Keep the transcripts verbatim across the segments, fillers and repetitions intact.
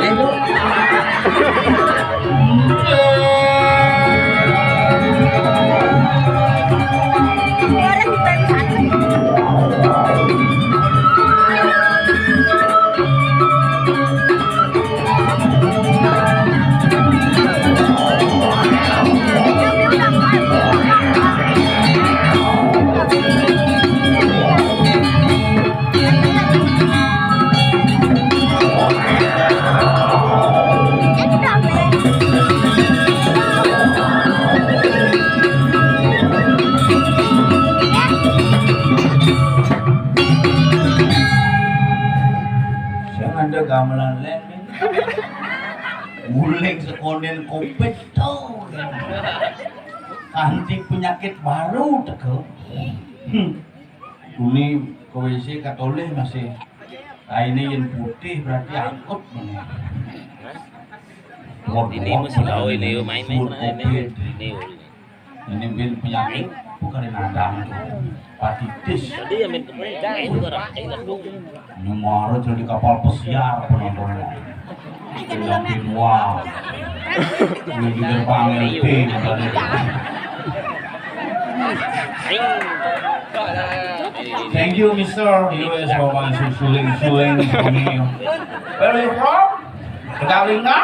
Sing ada gamelan lain, Min. Guling sekonden kopit tuh. Kanti penyakit baru teke. Hmm. Ini ke W C katoleh masih. Nah, ini yang putih berarti angkut ini. Ini mesti tahu ini, yuk, main-main. Covid. Ini, yuk. Ini bin penyakit bukan yang ada. Hepatitis. Jadi ya main kemarin, jangan itu orang, jangan dong. Ini marah jadi kapal pesiar penontonnya. Penyakit, wah. Ini di gerbang L P katanya. Thank you, Mister. U S Bapak suling-suling. Where are you from? Tegalingga?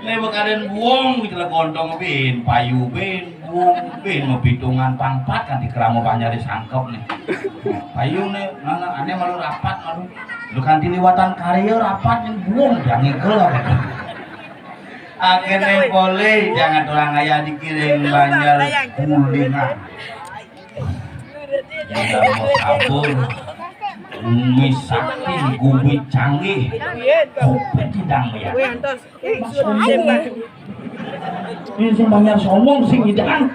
Ini bekaden buong gitu lah, gontong bin, payu bin, buong bin, mapitungan pangpat kan di keramo banjar disangkep nih. Payu nih, nah, nah, ane malu rapat malu. Lu kanti liwatan karya rapat nih buong, jangan ikut lah. Akhirnya boleh, jangan orang kaya dikirim banjar kulingan. Tidak mau kabur. Bumi sakti, bumi canggih. Kopi tidak melihat. Ini sing banjar somong sing idaan.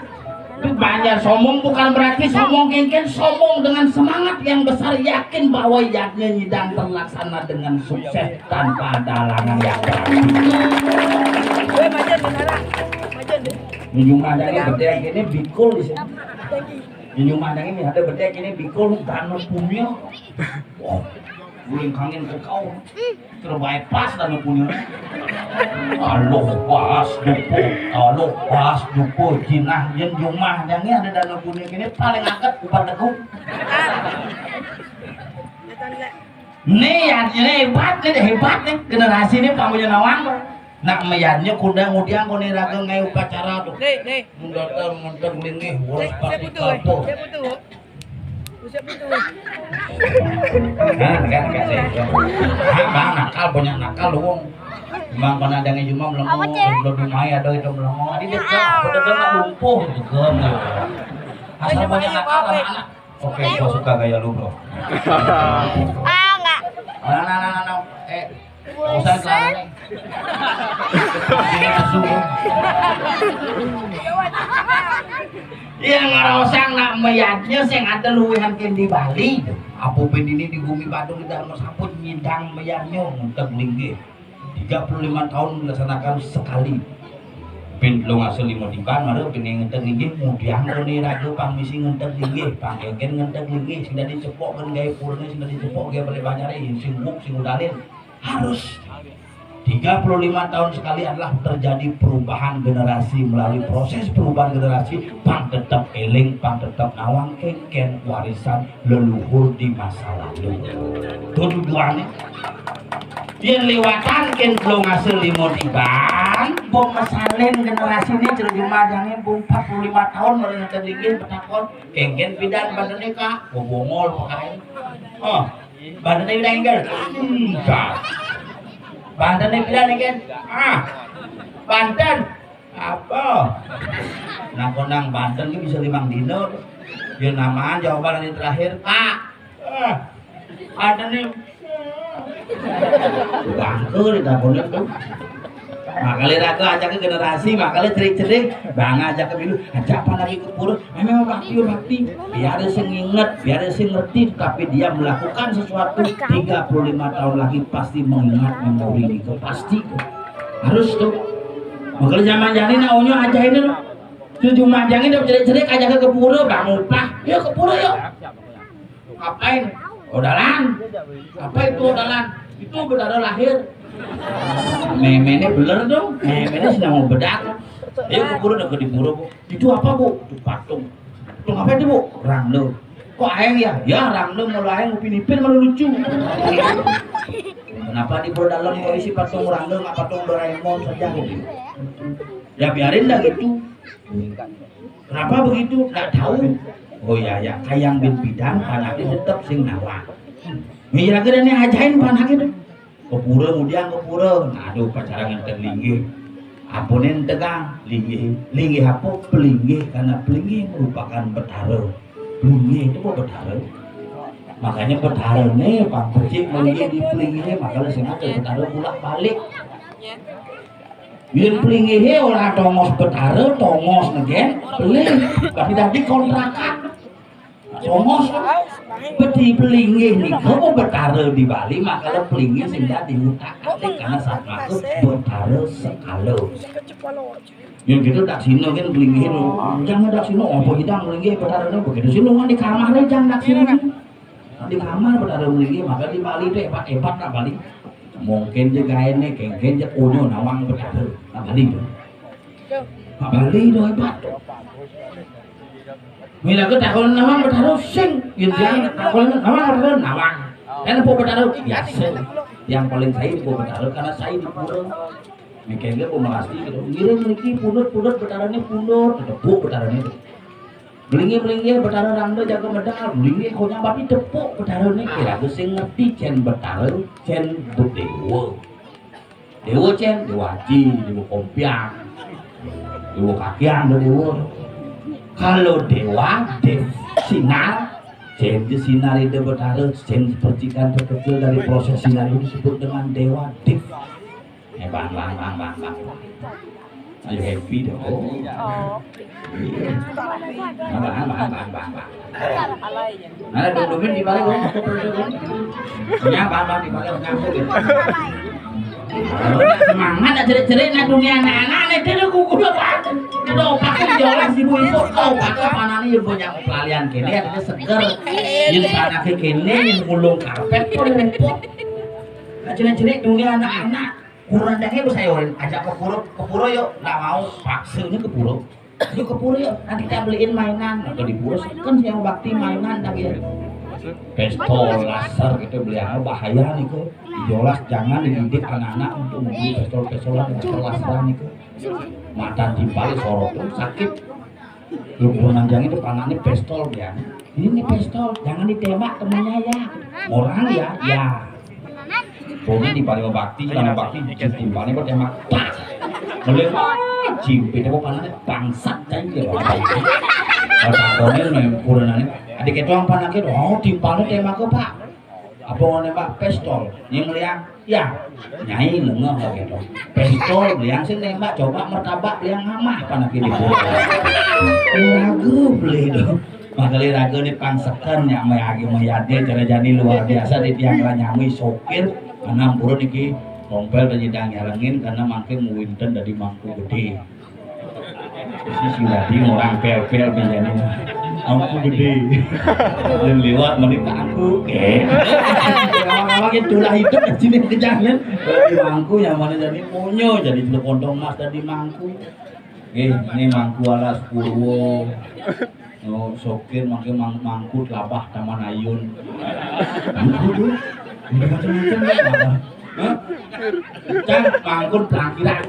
Itu banjar somong bukan berarti somong kengken, somong dengan semangat yang besar, yakin bahwa yadnya nyidang terlaksana dengan sukses tanpa ada halangan yang berarti. Gue majen beneran. Majen deh. Minum ada ini bedek ini bikul di sini. Minum ada ini ada bedek ini bikul dana punya. Wah, guling kangin ke kau. Terbaik pas dana punya. Aloh pas dupo, aloh pas dupo jinah yen jumah jange ada dana punya kene paling angkat upat deku. Nih ya, ini hebat nih, hebat nih generasi ini pampunya nawang. Nak meyadnya kuda ngudiang kone raga ngai upacara tuh. Nih, nih. Mundata mundar lingih, boros pati kalpo. Siapa tuh? Siapa tuh? Nah, kan kasih. Nah, bang, nakal, banyak nakal lu, Wong. Bang, pernah ada yang cuma melongo, belum dumai ada itu melongo. Ini dia, udah, udah lumpuh gitu, gem. Asal banyak nakal, anak-anak. Oke, gua suka gaya lu, bro. Ah, enggak. Nah, nah, nah, nah, nah. Eh, usah celana nih. Ini kesu. Iya, ngarosang nak meyadnya sing ada luwihan ken di Bali. Apa ben ini di bumi Badung di Darma Saput nyidang meyadnya nguntek linggih. Tiga puluh lima tahun dilaksanakan sekali. Pin telung asa lima tiban, mara pin ngenteg linggih, ngudiang kone raga pang misi ngenteg linggih, pang kengken ngenteg linggih, sing dadi cepok kan gawe purane, sing dadi cepok gawe balik banjare, sing wuk, sing udalin. Harus. Tiga puluh lima tahun sekali adalah terjadi perubahan generasi, melalui proses perubahan generasi, pang tetep eling, pang tetep nawang kengken warisan leluhur di masa lalu. Itu tujuannya. Yen liwatan ken telung asa lima tiban, bong mesalin generasine jero jumadange bong empat puluh lima tahun mari ngenteg linggih betakon, kengken pidan bandene, Kak? Bong bongol pekain. Oh, bandene pidan, kengken? Enggak. Bandene pidan, kengken? Ah, banten. Apa? Nah, konang banten ki bisa limang dino. Dia namaan jawaban yang terakhir, Kak. Ah, ada nih. Bangke di dapurnya tuh. Makanya raga ajak ke generasi, makanya cerik-cerik, bang ajak ke milu, ajak apa lagi ke pura, memang bakti, bakti. Biar dia sing inget, biar dia sing ngerti, tapi dia melakukan sesuatu tiga puluh lima tahun lagi pasti mengingat memori itu, pasti. Harus tuh. Makanya zaman jani nak onyo aja ini loh. Tujuh majang ini cerik-cerik aja ke pura, bang upah. Yuk ke pura yuk. Ngapain? Odalan. Apa itu odalan? Itu Betara lahir. Méméné beler dong. Méméné sedang mau bedak. Ayo ke pura, dah ke di pura, Bu. Itu apa, Bu? Itu patung. Patung apa itu, Bu? Rangda. Kok aéng ya? Ya, Rangda malu aéng, Upin Ipin malu lucu. Kenapa di pura dalam kok isi patung Rangda, nggak patung Doraemon saja gitu? Ya biarin dah gitu. Kenapa begitu? Nggak tahu. Oh ya, ya, kayang bin pidan, panaknya tetep sing nawang. Mira gede nih ajain panaknya tuh. Ke pura, kemudian ke pura. Nah, aduh, pacaran ngenten linggih. Apunin tegang, linggih. Linggih apa? Pelinggih, karena pelinggih merupakan betara. Pelinggih itu apa betara? Makanya betara nih, Pak Becik melinggih di pelinggih, makanya sengaja betara bolak-balik. Yén pelinggihé ora tongos betara, tongos ngén, peling. Tapi dadi kontrakan. Tongos. Bedi pelinggih nika apa betara di Bali, makanya pelinggih sing dadi utak-atik karena satmaka betara sekala. Yén gitu daksina kan pelinggih lho. Jangan daksina apa hidang pelinggih betarané begitu sih lu kan di kamar aja daksina. Di kamar betara pelinggih, maka di Bali itu hebat-hebat nak Bali. Mungkin je gaéné, kéngkén je konyo nawang betara. Nah, Bali tu. Nah, Bali tu hebat tu. Mila ke takon nawang betara sing, gitu ya. Takon nawang betara nawang. Dan apa betara biasa. Yang paling saé apa betara karena saé di pura. Mikirnya apa melasti gitu. Ngiring niki pundut-pundut betarané pundut, tepuk betarané. Belinggih-belinggih betara Rangda jaga medal, belinggih konyang babi tepuk betarané kira sing ngerti cén betara, cén bedéwa. Déwa cén, déwa aji, déwa kompiang, déwa kakiang, déwa. Kalau déwa, déw sinar, cén je sinar itu betara, cén percikan terkecil dari proses sinar itu disebut dengan déwa, déw. Eh, bang, bang, bang, bang, bang. Ayo happy dong. Oh. Bang, bang, bang, bang, bang, bang. Mana dong, dongin di balik, dong. Punya bang, bang, di balik, nyambung, ya. Semangat, ada cerik-cerik, nah, dunia anak-anak, nih, dia kuku, Pak. Ada opak, jelas, ibu-ibu, tahu, Pak, mana nih, ibu yang pelalian kene, ada seger. Yang panas kene, yang gulung karpet, kok, rumput. Nah, cerik-cerik, dunia anak-anak. Kurandangnya, Bu, saya ajak ke pura, ke pura, yuk. Nggak mau, paksa ini ke pura. Yuk ke pura, yuk. Nanti kita beliin mainan. Atau di pura, kan saya bakti mainan, tak ya. Pistol, laser, gitu, beli apa, bahaya nih, kok. Jelas, jangan dididik anak-anak untuk membeli pistol-pistolan, laser-laseran, nih, kok. Mata timpal, sorot tuh, sakit. Lu pernah jangan itu panahnya pistol, ya. Ini pistol, jangan ditembak temennya, ya. Orang, ya, ya. Pokoknya di paling bakti, karena bakti, timpalnya kok tembak. Pak! Boleh, wah, cimpit apa panahnya? Bangsat, aja, ya. Kalau takonnya, main kuranannya. Adik itu yang panahnya, oh, timpalnya tembak, Pak. Apa mau nembak? Pistol. Yang liang, ya. Nyai lengeh, gitu. Pistol, liang sih nembak, coba martabak, liang ngamah, panahnya di bawah. Ragu, beli, dong. Makanya raga ni pangsekan, nyak mayagi mayade, cara jani luar biasa di tiang lah nyamui sopir, karena ampura niki, tompel dan nyidang nyarengin, karena mangkin muwinten dari mangku gede. Si Siladi orang pel-pel bijane. Mangku gede. Dan lewat menit tak aku. Eh. Lama-lama kita lah hidup di sini kejangan. Dari mangku yang mana jadi punyo, jadi telur kontong mas dari mangku. Eh, ini mangku alas Purwo. Oh, sopir mangke mang-, mangkut labah Taman Ayun. Mangkut tuh. Udah macam-macam kan, labah. Hah? Cang, mangkut pelangkiran.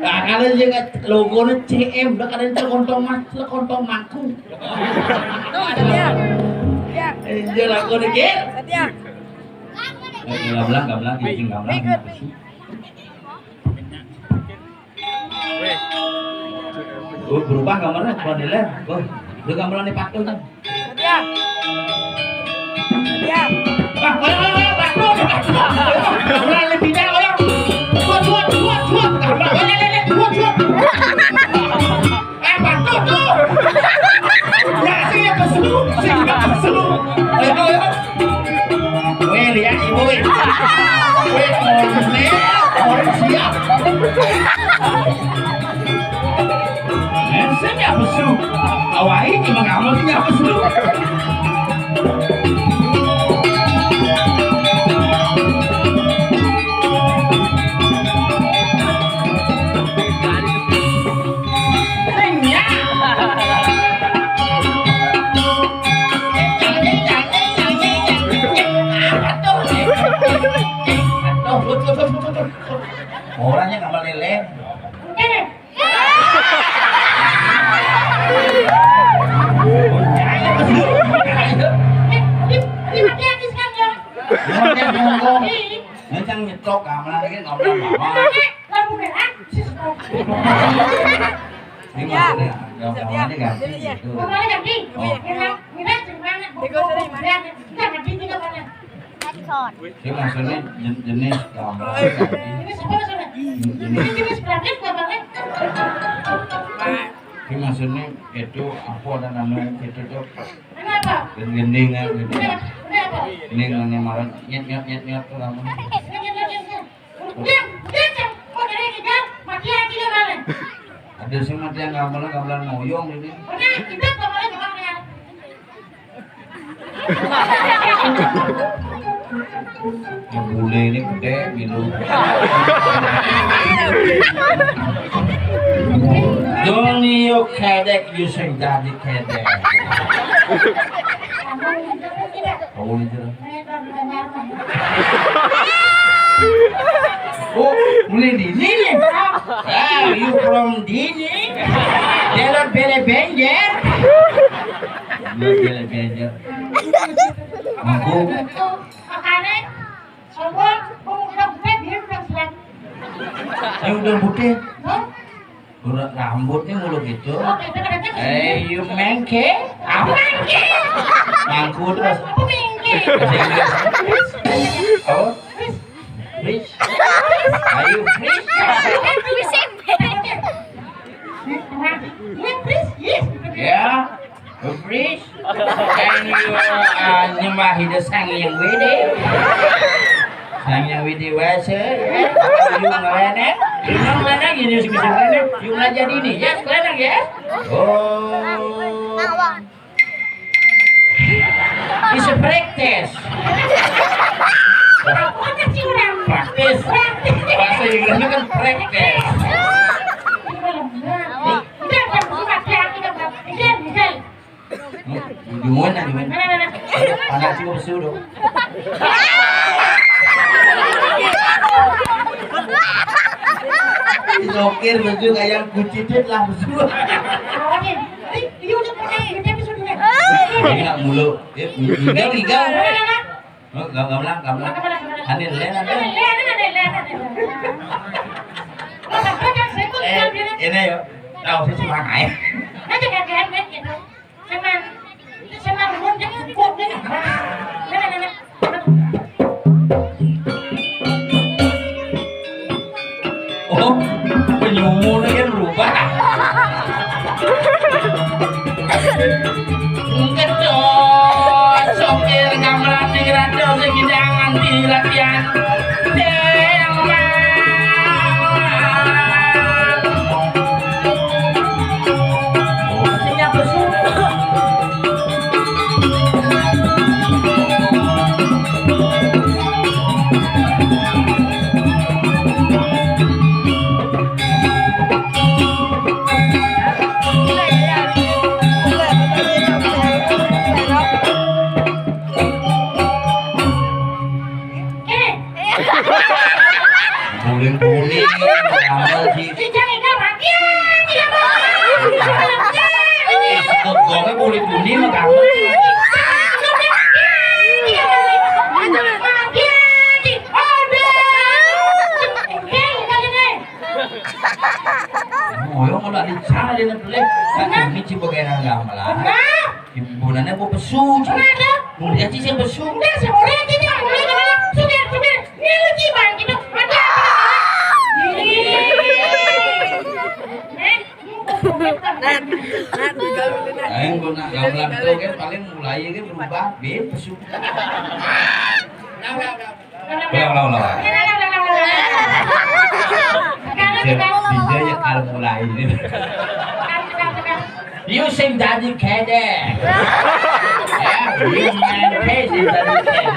Nah, kalau dia kat logonya C M, udah kadang cekontong mas, cekontong mangku. Tuh, ada dia. Ya. Eh, dia lagu dikit. Setia. Eh, gamblang, gamblang, izin gamblang. Oh, berubah gambarnya, bukan di lem. Oh, udah gambaran di patung kan? Setia. Setia. Ah, ayo, ayo, ayo, patung, patung. Gambaran lebih jauh, ayo. Cuat, cuat, cuat, cuat. Gambar, ayo, ayo, ayo, cuat, cuat. Eh, patung tuh. Ya, sini pesu, sini pesu. Ayo, ayo. Weh, lihat ibu, weh. Weh, orangnya, orang siap. Eh, siapa su? Awai, cuma kamu siapa su? Orangnya kamar lele. Ini maksudnya, yang, yang ini ganti gitu. Ini maksudnya jen-, jenis gamelan. Jenis. Ini maksudnya itu apa ada namanya itu tuh? Gendingan gitu. Ini yang marah nyet nyet nyet nyet tuh apa? Ada sih mati yang gamelan, gamelan ngoyong ini. Bule ini gede gitu. Don't you kedek, you sing jadi kedek. Kamu itu. Oh, mulai dini nih. Ah, you from dini? Delok bele benjer. Delok bele benjer. Aku. Makanya, sombong, kamu udah gede, dia udah selek. Saya udah putih. Hah? Udah rambutnya mulu gitu. Oh, beda, beda, beda. Eh, you mengke? Apa? Mengke. Mangku terus. Apa mengke? Bahasa Inggris. Apa? Rich. Are you rich? Iya, Pris, iya. Ya. Bris, and you, uh, nyembah ida Sang Hyang Widi. Sang Hyang Widi wase, ya. Ayu ngeleneh. Ayu ngeleneh, gini sih bisa ngeleneh. Ayu belajar ini, ya, sekarang, ya. Oh. Bisa praktis. Praktis. Bahasa Inggrisnya kan praktis. Duluan lah, duluan. Anak juga besu dong. Sokir besu kayak kucicit lah besu. Ini nggak mulu. Eh, tinggal, tinggal. Oh, nggak, nggak bilang, nggak bilang. Aneh, Len, aneh. Eh, ini ya. Tahu sih, cuma naik. Cuman, itu cuman rumput, dia kuat, dia. Nah, nah, nah. Oh, penyumur kan berubah. Gedot, sokir gamelan di rado sing jangan dilatihan. Deng, Mang. Oh, sing nyapa sih? Buling-buling, gamel sih. Kok gongnya buling-buling mah gamel sih. Moyo kalau di sana dia nak beli, kan ini cuma gamelan. Ibu nana mau besu. Mau dia sih besu. Udah, seorang aja dia mulai, mulai. Sudah, sudah. Ini lu cibang gitu. Ada. Ayo, gua nak gamelan tuh kan paling mulai kan berubah, be, besu. Ulang, ulang, ulang. Bisa, bisa ya kalau mulai ini. You sing jadi kedek. Ya, you main sing jadi kedek.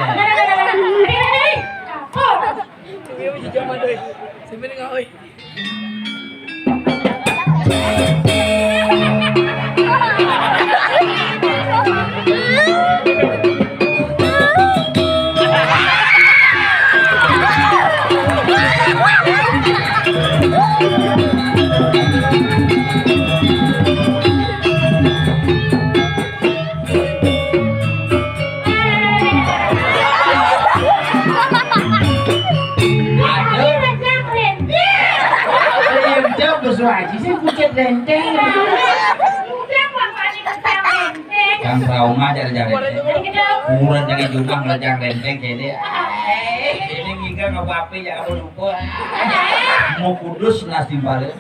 Aji sih kucit lenteng. Udah, Bapaknya kucit lenteng. Kan trauma jadi jadi lenteng. Ukuran dari jumlah ngelajang lenteng kayak dia. Ini ngiga nggak apa-apa ya, aku lupa. Mau kudus nasi balik.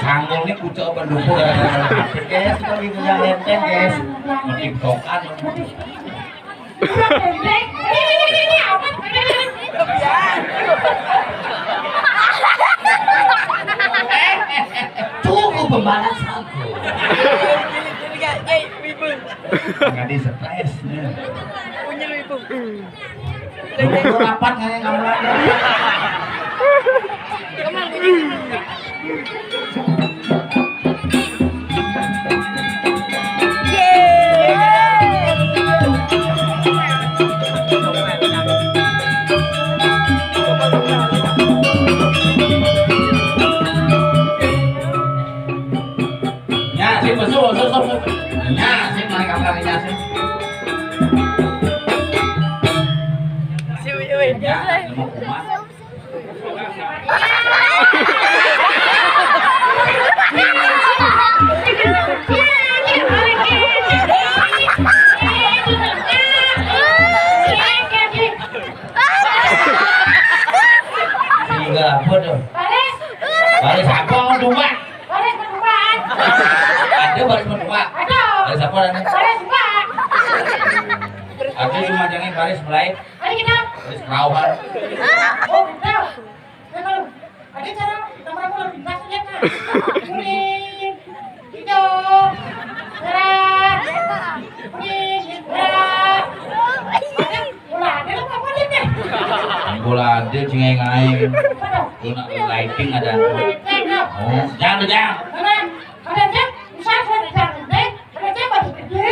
Sanggulnya kucok berdua gara-gara H P, guys. Kita lagi punya lenteng, guys. Mau tiktokan. Cukup pembalasan. Nggak di stres nih. Punya lu itu. Lu rapat nggak ya, kamu lagi? Ya, sih, besul, besul, besul. Ya, sih, naik kamar ya, sih. Ya, mau kumat. Sehingga apa tuh? Baris. Baris apa mau domba? Baris berduaan. Ada baris berdua. Ada. Baris apa namanya? Baris dua. Ada cuma jangan baris mulai. Baris kita. Baris kerauhan. Oh, betul. Betul. Ada cara kita mau lebih jelas lihat, nah. Kuning, hijau, merah, kuning, merah. Ada bola ada apa apa deh? Bola ada cengai-ngai. Guna lighting ada. Oh, jangan, jangan. Ada, ada, ada. Usah, usah, jangan, deh. Ada, ada, baru gede.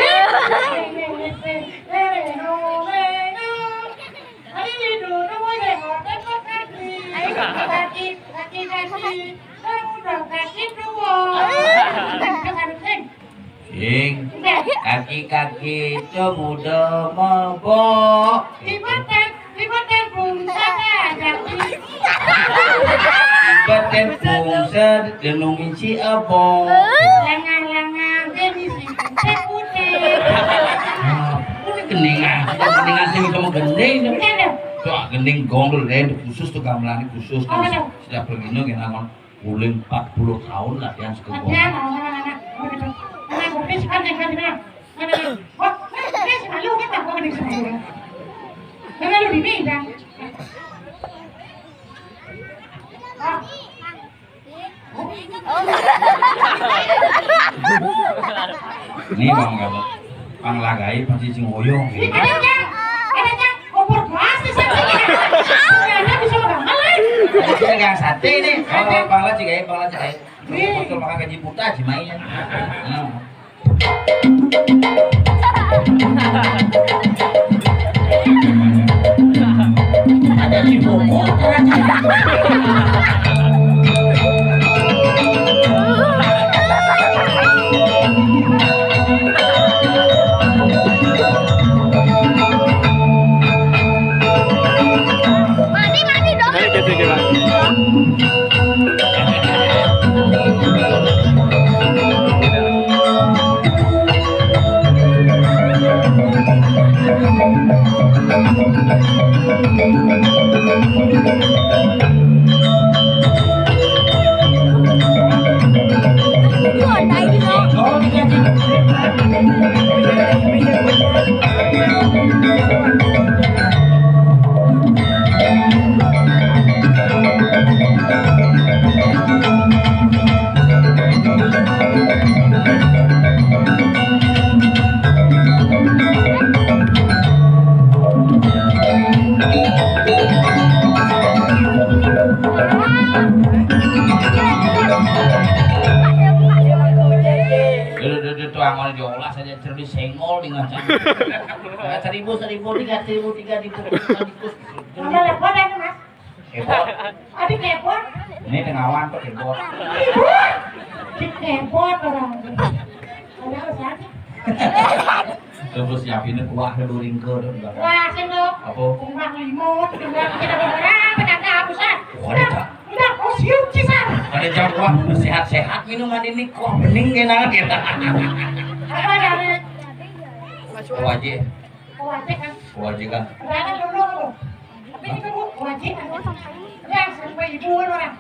Ayo, duduk, duduk, duduk, duduk, kaki, kaki, kaki, kaki, duduk, kaki, duduk. Sing, kaki-kaki itu muda mabok. Ibadan, ibadan bungsa kaki. Ibadan bungsa denung isi abong. Langang-langang dia misi putih-putih. Nah, ini gendingan, gendingan sing sama gending. Iya, dah. Tuh, gending gong dulu deh, khusus tuh gamelan khusus. Oh, betul. Setiap pergi nu kena kon uling empat puluh tahun latihan sekolah. Latihan, oh, mana, mana? Oh, gitu. Mana, kopi sekarang, sekarang, sekarang. Mana, mana? Wah, mana, mana si malu kan, tak, gua gede sama gua. Mana lu di meja? Ah. Ini bang, kamu panglagai pasti sing oyong. Ini ada, Cak. Ada, Cak. Kompor kelas di sana. Ternyata bisa makan, eh. Ini sih dagang sate nih. Oh, pangla cigai, pangla cigai. Nih. Betul makan gaji buta sih mainnya. Nah. Ada di Bogor, Mandi, mandi dong. Ayo, kita jalan. Dulu, dulu, dulu, tuh, angkot diolah saja, cermin senggol di ngaca. Seribu, seribu tiga, seribu tiga di pukul, di pus-, Ada telepon ya, Mas? Kebot. Ada kebot? Ini tengawan tuh kebot. Kebot? Di kebot orang. Ada apa sih? Terus siapinnya kuah dulu ringke dulu. Wah, sing lo. Apa? Kuah limau, kuah kita beberapa, kata apa sih? Wah, ada, Pak. Udah, oh, siup, cisar. Ada jam, wah, sehat-sehat minuman ini, wah, bening kena gitu. Apa dari Wajik. Wajik kan? Wajik kan? Berapa dulu tuh? Tapi ini kan wajik kan? Ya, sampai ibu orang.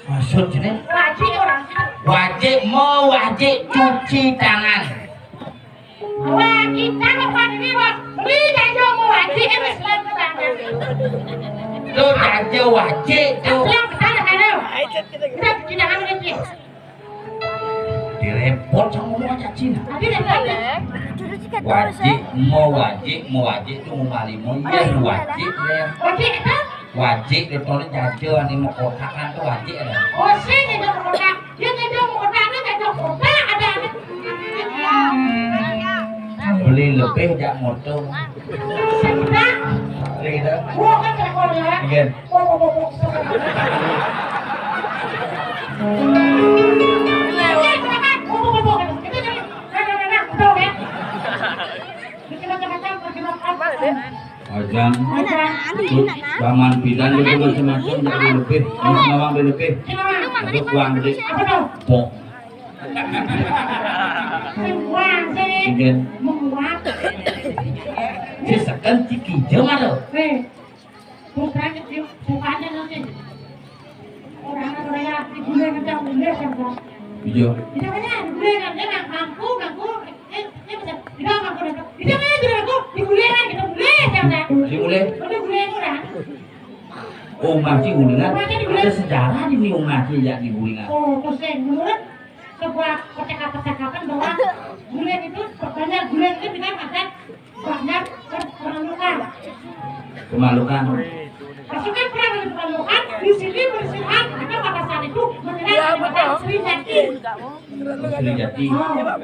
Maksud ini? Wajik orang. Wajik, mau wajik cuci tangan. Wah, kita lepas ini, Bang. Beli jajo mau wajik, ini Islam ke tangan. Tuh jajo wajik tuh. Islam ke tangan, ayo. Kita cuci tangan dulu, Ci. Direpot sama ngomong aja Cina. Tadi udah tanya. Wajik, mau wajik, mau wajik tuh mau bali mau iya wajik ya. Wajik itu? Wajik itu jajo nih mau kotakan tuh wajik ada. Oh, sini dong kotak. Dia jajo mau kotak, dia jajo kotak ada. Beli lebih jak motor. Sebentar. Beli dah. Gua kan telepon ya. Iya. Ajan, zaman pidan itu macam-macam, jadi lebih, ini memang lebih. Ada uang gede. Pok. Iya. Si seken ciki jema tuh. Bukan, bukannya nanti. Orang Korea, di bulan macam bulan siapa? Iya. Kita kan ya, di bulan kan, dia nggak mampu, mampu. Eh, dia bisa, dia nggak mampu, mampu. Kita kan ya, dia mampu, di bulan kan, kita bulan siapa? Di bulan. Udah bulan orang. Oh, masih bulan. Ada sejarah ini, oh, masih ya di bulan. Oh, pusing, menurut sebuah percakapan-percakapan bahwa bulan itu, banyak bulan itu dengan akan banyak pemalukan. Pemalukan. Pasukan perang dari pemalukan di sini beristirahat karena pada saat itu menyerang Sri Jati. Sri Jati. Oh, ada,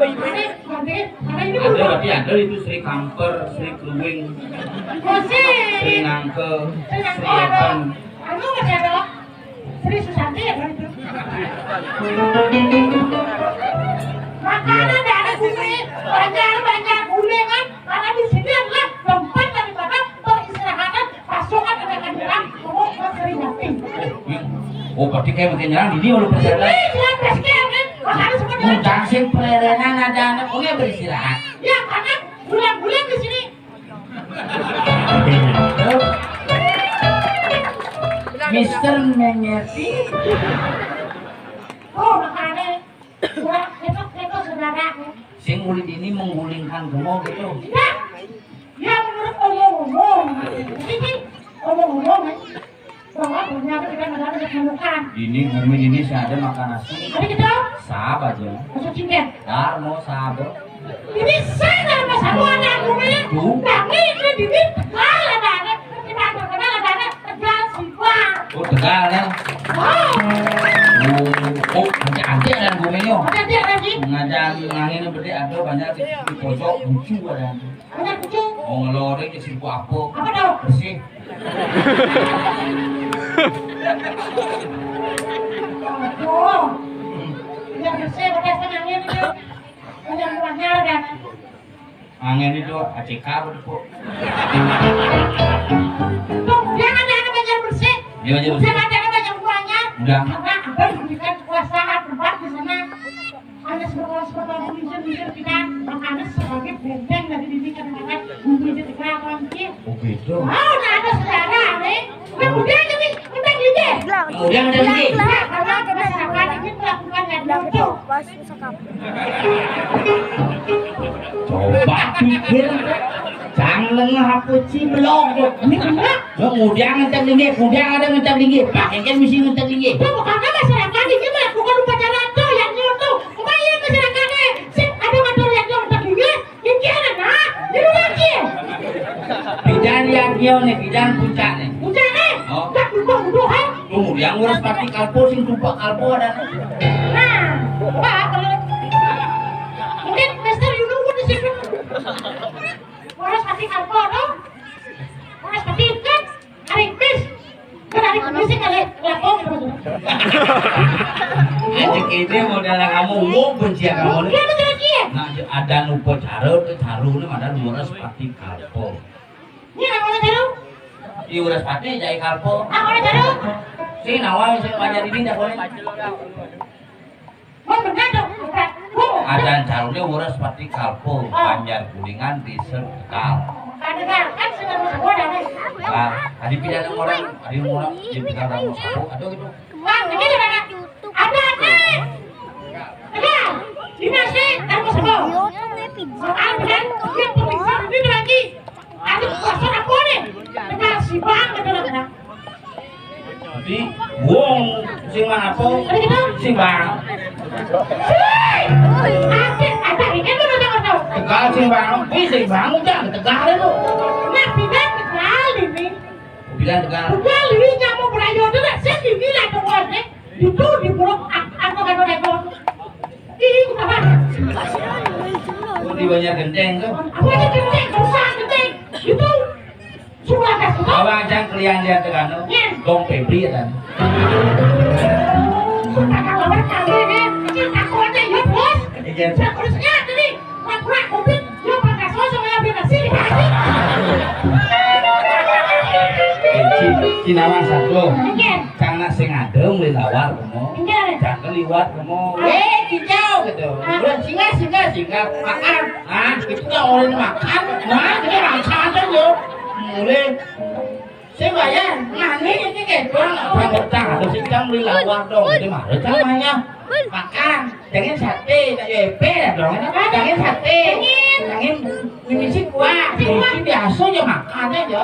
ada, ada itu Sri Kamper, Sri Keruing. Oh, Sri Nangke, Sri Evan. Anu masih ada. Sri Susanti ya, Bang? Makanya dari bumi, banyak-banyak gulingan, karena di sini adalah tempat daripada peristirahatan pasukan anak Madura, Sri Jati. Oh, berarti kayak makin nyerang di dia udah persiapan. Ini jelas basket, kan? Makanya semua. Udah sih, pelerenan ada anak, oke, beristirahat. Ya, karena bulan-bulan di sini. Mister mengerti? Oh, makanya. Wah, itu, itu saudara. Sing uli ini menggulingkan gemo gitu. Ya, ya, menurut omong-omong. Ini omong-omong, ya. Bahwa ternyata kita negara ditemukan. Ini bumi ini saya ada makan nasi. Ada kita? Sabar aja. Masuk cinta. Dar mau sabar. Ini saya dalam masa tua dan bumi. Tuh. Kami ini bibit tegal ada. Kita ada kenal ada. Tegal sih, Bang. Oh, tegal ya. Oh. Oh, oh, nanti ada dan bumi yo. Ada dia lagi. Ngajar angin gede ada banyak di, di pojok lucu ada. Banyak lucu. Oh, ngelorek di situ apa? Apa tuh? Bersih. Oh. Yang bersih, udah senangin itu. Udah keluarnya udah. Angin itu A C K apa tuh? Tuh, dia kan ada banyak bersih. Dia banyak bersih. Dia kan ada banyak keluarnya. Udah. Karena ada diberikan kekuasaan tempat di sana. Ada sekolah-sekolah misir-misir kita, makanya sebagai benteng dari diri kadang-kadang bumi itu kita apa, Cik? Oh, gitu. Wow, nah ada sejarah, nih. Nah, udah aja, nih. Udah gitu. Udah, udah, nih. Nah, karena masyarakat ini melakukan yang itu. Coba pikir, cang lengah apa cimblok. Ini benar. Lo ngudang ngencang tinggi, ngudang ada ngencang tinggi. Pakai kan mesti ngencang tinggi. Itu bukannya masyarakat ini melakukan upacara tuh yang itu. Lumayan masyarakatnya. Sing ada ngatur yang ngencang tinggi. Ini ada nah. Ini lagi. Bidan yang dia nih, bidan puncak nih. Puncak nih. Oh. Tak lupa udah, ha? Kemudian ngurus pati kalpo, sing tumpak kalpo ada nih. Nah, Pak, kalau mungkin Mister Yunus di situ. Ngurus pati kalpo, dong. Ngurus pati kan. Ari Kris. Kan Ari Kris sih kali lapor. Aja kita modal kamu, mau benci kamu nih. Dia betul dia. Nah, ada upacara, upacara nih, ada ngurus pati kalpo. Ini apa upacara? Di ngurus pati, jai kalpo. Apa upacara? Ini nawa sing Banjar ini dah boleh. Mun bener dong, Ustaz. Adan caruné wurus pati kalpo, Banjar Kuningan, Désa Tegal. Kan Tegal, kan sudah disebut ada. Nah, tadi pindah orang, ada orang di Tegal orang Sapo, ada gitu. Bang, ini ada. Ada, ada. Tegal, ini sih, kamu sebut. Soal kan, dia pemirsa ini lagi. Aduh, kosong apa nih? Tegal si Bang, betul, Bang. Dadi wong sing mangapa? Sing bang. Sing! Asik, ada ini tuh, tuh, tuh. Tegal sing bang, kuwi sing bang, udah Tegal itu. Nah, bilang Tegal ini. Bilang Tegal. Tegal ini nyamuk berayo tuh, nah, sing ini lah, tuh, tuh, nih. Itu di Pulau Ak-, Ak-, Ak-, Ak-, Ak-, Ih, apa? Oh, di Banjar Genteng tuh. Apa aja genteng, susah genteng. Itu. Sudah kasih tahu. Abang Acang kelian lihat ke kanan. Iya. Dong Febri ya, kan? Sudah kalau berkali, ya. Cinta kuatnya, ya, Bos. Iya. Saya terusnya, jadi, pura-pura covid, ya, pakai sosok, ya, biar kasih. Eh, si, si Nawang satu. Iya. Cang nak sing adem, lelawar, kamu. Iya. Cang liwat, kamu. Eh, kijau, gitu. Hah? Udah, singgah, singgah, singgah. Makan. Nah, itu nggak orang makan. Nah, kita makan aja, yo. Mulai. Sing bayar, nah, ini, ini kayak doang, abang utang, atau sing cang beli lawar dong, jadi mah, cang banyak. Makan, jangan sate, tak ya, epe, dong, jangan sate. Jangan mimisi kuah, mimisi biasa aja makan aja.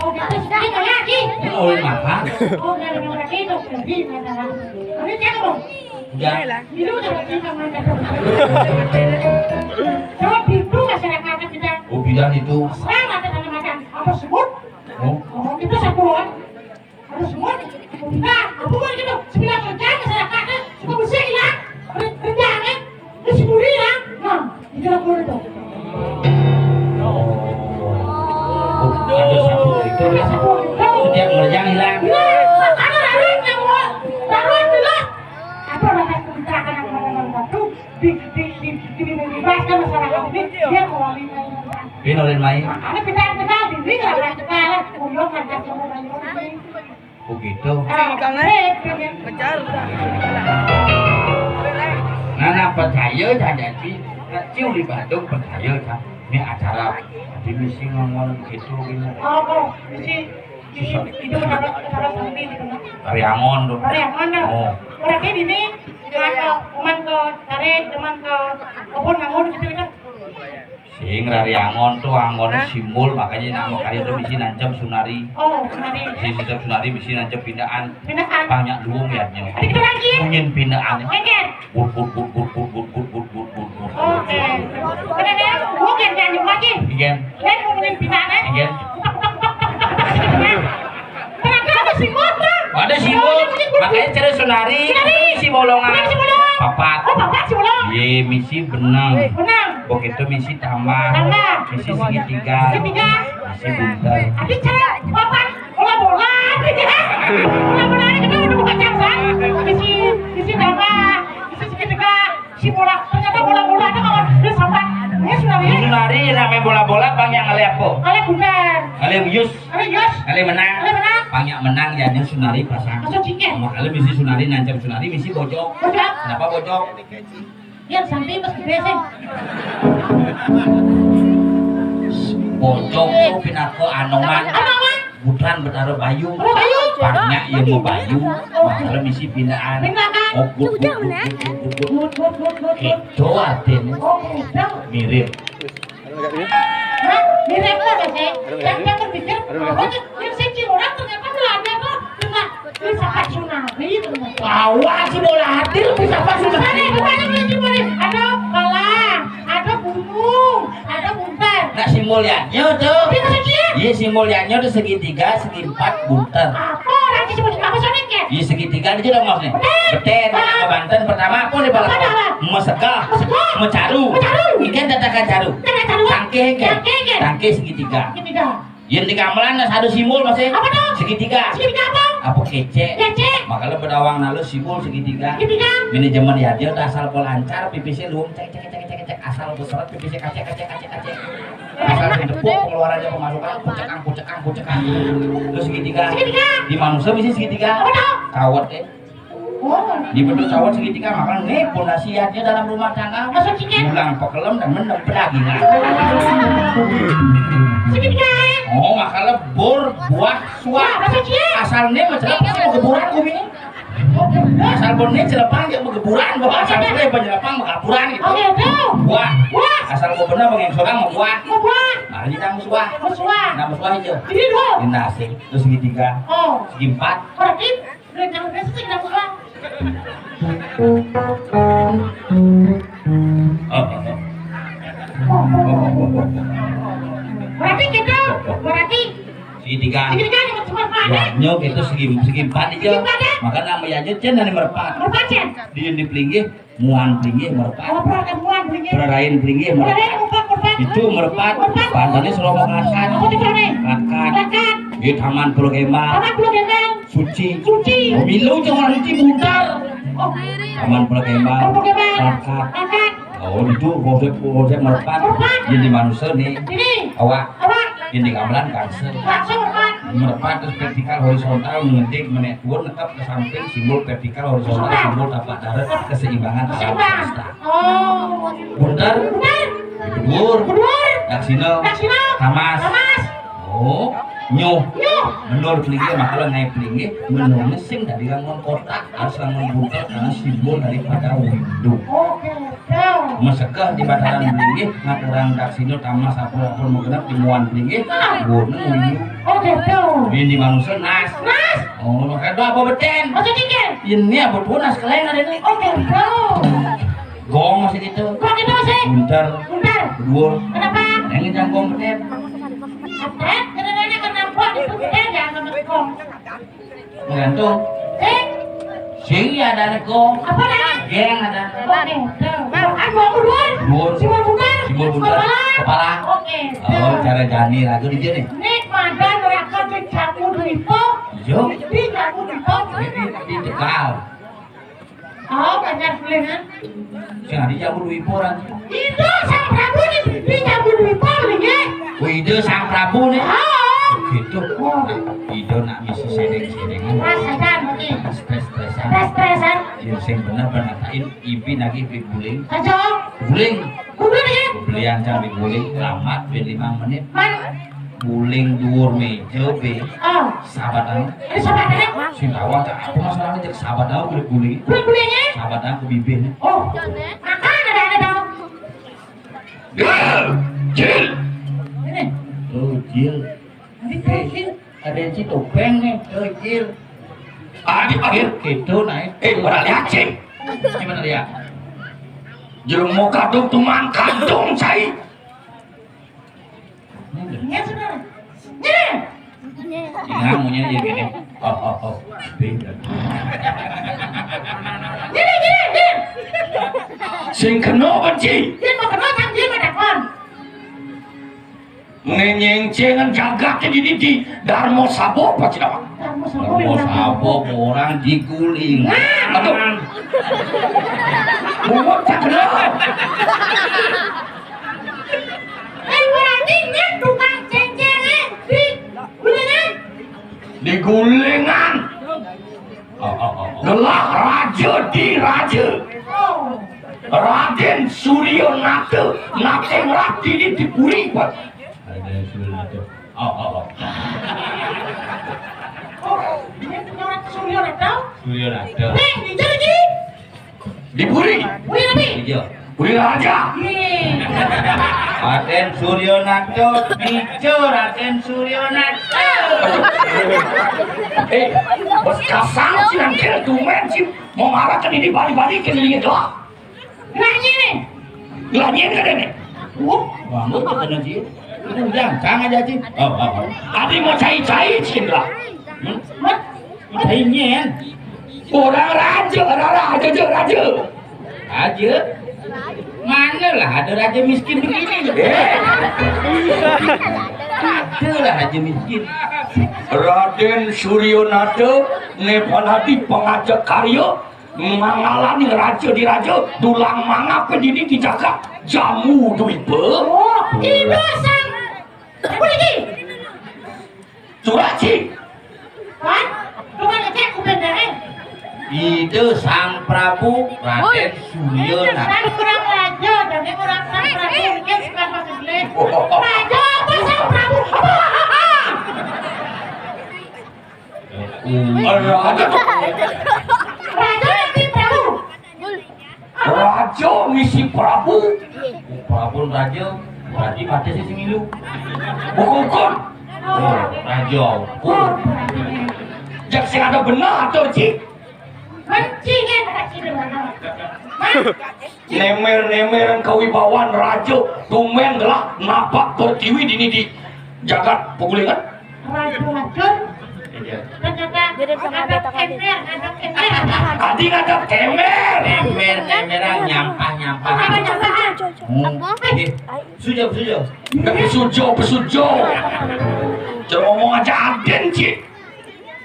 Oh, kita sedikit lagi. Ini orang makan. Oh, nggak ada lagi, dong, jadi, nggak ada lagi. Ini siapa, dong? Udah. Ini udah, kita makan. Kalau pintu masyarakat kita. Oh, bilang itu. Sama, kita makan. Apa sebut? Oh. Oh, kita satuan. Harus semua. Nah, aku mau gitu. Sembilan kerjaan masyarakatnya. Suka bersih, ya. Re-, kerjaan, ya. Terus sepuluh, ya. Nah, itu aku itu. Oh, ada satu itu. Ada satu itu. Setiap kerjaan hilang. Iya, makanya lalu yang mau. Lalu yang bilang. Apa namanya? Kontrakan yang mana-mana tuh. Di, di, di, di, dibebaskan masyarakat ini, dia mau lari main. Ini ulin main. Makanya kita kenal, di sini nggak pernah kenal. Beliau nggak ada yang mau main. Begitu. Ah, eh, pengen. Ngejar udah. Nah, nah, percaya saja, Ci. Nah, Ci, di Bandung percaya, Ci. Ini acara di misi ngomong gitu, gini. Oh, oh, misi. Ini, itu pendapat, pendapat sendiri, gitu, Mas. Tari Angon tuh. Tari Angon tuh. Oh. Berarti ini, cuman ke, cuman ke tari, cuman ke kebun nganggur gitu, gitu. Sing Rari Angon tuh, Angon simbol, makanya nama kali itu misi nancep Sunari. Oh, Sunari. Misi nancep Sunari, misi nancep pindaan. Pindaan. Banyak duung ya, nyo. Ada kita lagi. Mungkin pindaan. Oke. But, but, but, but, but, but, but, but, but, but, but. Oke. Ada deh, gua kan nyanyi lagi. Iya. Dan ngomongin pindaan, eh. Iya. Tek, tek, tek, tek, tek, tek, tek. Ternyata ada simbol, Bang. Ada simbol. Oh, iya, iya. Makanya cara Sunari, Sunari. Si bolongan. Bukan si bolong. Papat. Oh, papat si bolong. Iya, misi benang. Benang. Begitu misi tambah. Tambah. Misi segitiga. Segitiga. Misi buntel. Tapi cara papat bola-bola. Bola-bola ini kan udah bukan cabang. Misi, misi tambah. Misi segitiga. Si bola, ternyata bola-bola itu kalau dia sampai, ini Sunari. Sunari namanya bola-bola, Bang, yang ngeliat po. Ngeliat buntel. Ngeliat yus. Ngeliat yus. Ngeliat menang. Ngeliat menang. Bang, yang menang ya, dia Sunari pasang. Masuk cincin. Sama kali misi Sunari, nancep Sunari, misi bojok. Bojok. Kenapa bojok? Yang sampai pas gede sih. Bojok tuh pinaka anoman. Anoman. Bukan betara bayu. Betara bayu. Banyak yang mau bayu. Oh. Malah misi pindaan. Pindaan. Oh, gut, gut, gut, gut, gut, gut. Gut, gut, gut, gut, gut. Gitu artinya. Oh, gitu. Mirip. Hah? Mirip apa sih? Yang, yang berpikir, oh, ini sing orang ternyata belanja tuh. Cuma, ini siapa Sunari, ternyata. Tahu, ah, si bola hati lu bisa apa, Sunari? Sana, itu banyak yang cuma nih. Ada palang, ada gunung, ada buntel. Nah, si mulyanya tuh. Dia maksudnya? Iya, si mulyanya tuh segitiga, segi empat, buntel. Apa orang disebut apa soalnya, Ken? Iya, segitiga aja dong, Mas, nih. Betul. Betul, ah. Ke Banten pertama apa nih, Bang? Apa, apa? Mesega. Mesega. Mecaru. Mecaru. Ikan tatakan caru. Tatakan caru. Tangke, Ken. Tangke, Ken. Tangke segitiga. Segitiga. Yen di gamelan ada simbol, Mas, ya. Apa tuh? Segitiga. Segitiga apa? Apa kece? Kece. Makanya bedawang nalu simbol segitiga. Segitiga. Manajemen ya, dia udah asal pola lancar, pipisnya luwung, cek, cek, cek, cek, cek, asal berseret, pipisnya kacek, kacek, kacek, kacek. Asal sing tepuk pengeluarannya, pemasukan, kucekang, kucekang, kucekang. Terus segitiga. Segitiga. Di manusia bisa segitiga. Apa tuh? Cawet, eh. Oh. Dibentuk cawet segitiga, makanya nih pondasi hatinya dalam rumah tangga. Maksudnya? Ulang pekelem dan mendem pedagingan. Segitiga, eh. Oh, makanya bur, buah, suah. Wah, maksudnya? Asal nih, macam apa sih mau geburan bumi ini? Asal bener celepang ya begeburan, bahwa asal bener penyelepang begaburan gitu. Oke, tuh. Buah. Buah. Asal mau bener pengen seorang mau buah. Mau buah. Nah, ini nang suah. Mau suah. Nang suah aja. Ini dua. Ini nasi. Terus segitiga. Oh. Segi empat. Berarti udah jangan biasa sih nang suah. Oh, oh, oh. Oh, oh, oh, oh. Berarti kita, berarti Segitiga. Segitiga nih, cuma empat, ya, nyo gitu, segi, segi empat aja. Segi empat, ya? Maka nama ya aja cen dari merepat. Merepat, cen. Di, di pelinggih, muan pelinggih merepat. Oh, muan pelinggih. Perarain pelinggih merepat. Perarain merepat, merepat. Itu merepat. Merepat. Pantannya serombongan kan. Apa tuh, Pak? Kan, kan. Kan, kan. Di Taman Pulau Gembang. Taman Pulau Gembang. Suci. Suci. Oh, milu jangan suci buntar. Oh. Taman Pulau Gembang. Taman Pulau Gembang. Kan, kan. Kan, kan. Oh, itu konsep, konsep merepat. Merepat. Jadi manusia nih. Ini. Awak. Awak. Ini gamelan kanser. Kanser, merepat. Merepat terus vertikal horizontal, mengedik, menek tuun, nekap ke samping, simbol vertikal horizontal, horizontal, simbol tapak darat, keseimbangan alam semesta. Oh. Buntar. Buntar. Beduur. Beduur. Daksina. Daksina. Tamas. Tamas. Oh, nyuh. Nyuh. Menur pelinggih, maka lo naik pelinggih, menurnya sing tadi lamun kotak, harus lamun buntar karena simbol daripada windu. Oke. Mesegah di bataran blinggih, ngaturang daksina tamas sapur-sapur magenep di muan blinggih, gunung windu. Oh, gitu. Bini manusia nas. Nas. Oh, makanya apa beten? Maksudnya, Ken? Ini apa tuh nas keleng ada nih? Oh, gitu. Gong masih gitu. Gong itu masih? Buntar. Buntar. Beduur. Kenapa? Yang ini gong beten. Beten? Kenapa? Kenapa? Itu beten ya, sama gong. Menggantung. Eh? Sing ya ada neko. Apa dah? Geng ada. Oke. Tuh. Kan mau keluar? Keluar. Simbol putar? Simbol putar. Kepala? Kepala. Oke. Oh, tuh. Cara jani lagu di sini. Nek madan neraka dicampur duit po. Iya. Dicampur duit po. Ini di tegal. Oh, banyak kuliah. Sing ada jago duit orang. Itu Sang Prabu di, di jago duit orang ya. Oh, ide Sang Prabu nih. Oh. Gitu. Oh. Ide nak misi sedeng-sedengan. Perasaan mungkin. Stres-stresan. Stres-stresan. Ya, sing bener penatain ibi lagi ibi guling. Aja. Guling. Guling ya. Belian cang di guling. Lama, ben lima menit. Man. Guling duur meja be. Oh. Sahabat tahu. Ini sahabat tahu. Sing tahu ada apa masalahnya jadi sahabat tahu kulit guling. Kulit gulingnya? Sahabat tahu ke bibirnya. Oh. Makan ada ada tahu. Gil, Gil. Ini. Oh, Gil. Ini Gil. Ada yang si topeng nih. Oh, Gil. Adi akhir gitu naik. Eh, pada lihat sih. Gimana lihat? Jeruk mau kadung tuman kadung cai. Iya, saudara. Iya. Nah, maunya aja gini. Oh, oh, oh. Beda. Gini, gini, gini. Sing kena benci. Dia mau kena kan dia mau dapat. Ngenyeng cengen jagat di di Darmo Sabo apa tidak? Darmo Sabo. Darmo Sabo orang diguling. Nah, aduh. Bungut tak kenal. Eh, berarti dia tukang cengcengan di gulingan. Di gulingan. Oh, oh, oh, oh. Gelah raja di raja. Oh. Raden Suryo Nata, Nata Ratini di Puri, Pak. Raden Suryo Nata. Oh, oh, oh. Oh, dia punya orang Suryo Nata. Suryo Nata. Nih, di jadi. Di Puri. Puri apa? Iya. Puri Raja. Iya. Raden Suryo Nata, bijo Raden Suryo Nata. Eh, bos kasar sih nangkir tumen sih mau marah ke ini balik-balik ke ini doang. Geraknya nih. Geraknya ini kan ini. Wah, bangun tuh kena dia. Udah, jangan aja sih. Oh, oh, oh. Adi mau cai-cai sih lah. Hmm? Mat, cai nyen. Orang raja, orang raja, raja, raja. Raja? Mana lah ada raja miskin begini? Eh? Ada lah raja miskin. Raden Suryo Nata, Nepaladi pengajak karya, mangalani raja di raja, dulang mangap dini dijaga jamu duipe. Oh, Ida Sang Apa lagi? Curah, Ci. Wan, coba ngecek kuping deh. Ide Sang Prabu Raden Surya. Kan kurang raja, jadi kurang Sang Prabu, mungkin suka masuk beli. Raja apa Sang Prabu? Raja. Raja yang di Prabu. Raja misi Prabu. Oh, Prabu raja, berarti mati sih sing ilu. Bukan, bukan. Oh, raja. Oh. Jak sing ada benar atau, Ci? Benci kan, Ci, benar. Nemer-nemer kewibawaan raja, tumben lah napak pertiwi dini di jagat Pegulingan. Racun-racun. Iya. Ternyata ada ember, ada ember. Tadi ada ember. Ember, emberan, nyampah, nyampah. Apa nyampah? Apa? Iya. Sujo, sujo. Tapi sujo, pesujo. Coba ngomong aja aden, Ci.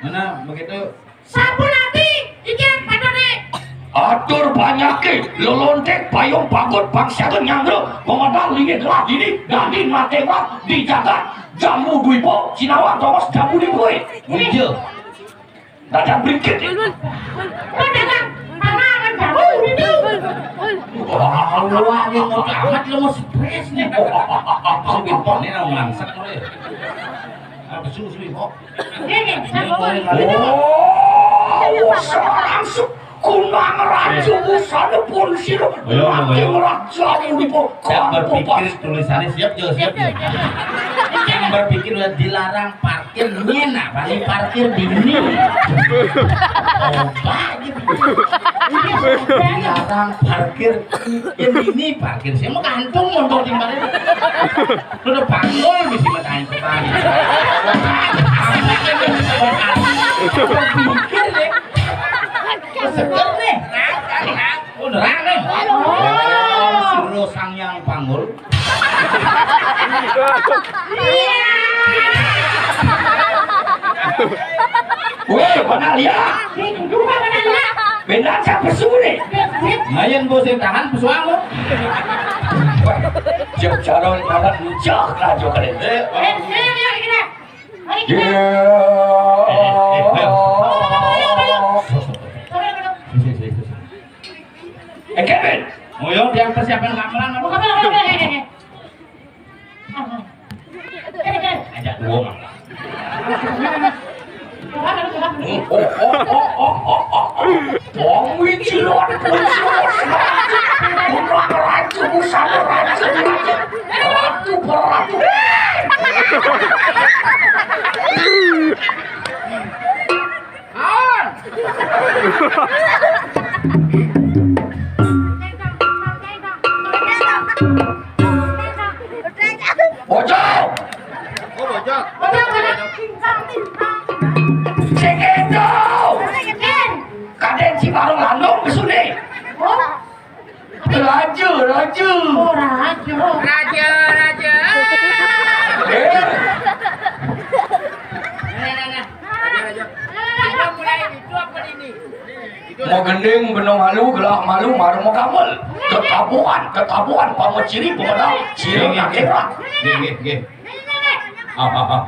Mana begitu? Sampun ati, iki padane. Atur panyakit, lelontek, payung, pagut, pangsiaga, nyanggra, pemedal, lingit, lah, ini, dadi, mate, wah, dijagat, jambu, dwipa, cinawa, tongos, jambu, dwipa. Iya. Dadak berikit. Dadak, tangan, jambu, itu. Wah, lu aja mau amat, lu mau stres nih. Ini mau ngangsak lu ya. Apa susu, kok? Oh, seorang su-, kunang raju busana pun sira. Ayo, ayo. Makin raja pun. Yang berpikir tulisannya siap, Jo, siap, Jo. Yang berpikir udah dilarang parkir, nyen apa nih parkir di ini? Coba aja. Dilarang parkir, ya ini parkir. Saya mau gantung motor di mana? Lu udah panggul mesti bertanya-tanya. Pikir deh. Seger nih. Oh, nerang nih. Oh, suruh sang yang panggul. Woi, mana lihat? Benda siapa suruh nih? Ngayen bos yang tahan pesuang lo. Jok jaron kalah bijak lah jok kalian. Eh, eh, eh, eh, eh. Iya. Eh, Kevin. Moyong yang persiapan gamelan apa? Ajak dua mah. Wong wiji luar biasa. Putra raja, busana raja, raja. Ratu, ratu. Aon. Bocah. Oh, bocah. Sing itu. Kadén si Barong Landung kesune. Raja, raja. Oh, raja. Raja, raja. Eh. Nah, nah, nah. Raja, raja. Raja mulai itu apa ini? Mau gending, benung halu, gelah malu, marung mau gamel. Tetabuhan, tetabuhan, pameciri, pemedal, sirung akhirat. Nggih, nggih, nggih. Ah, ah, ah.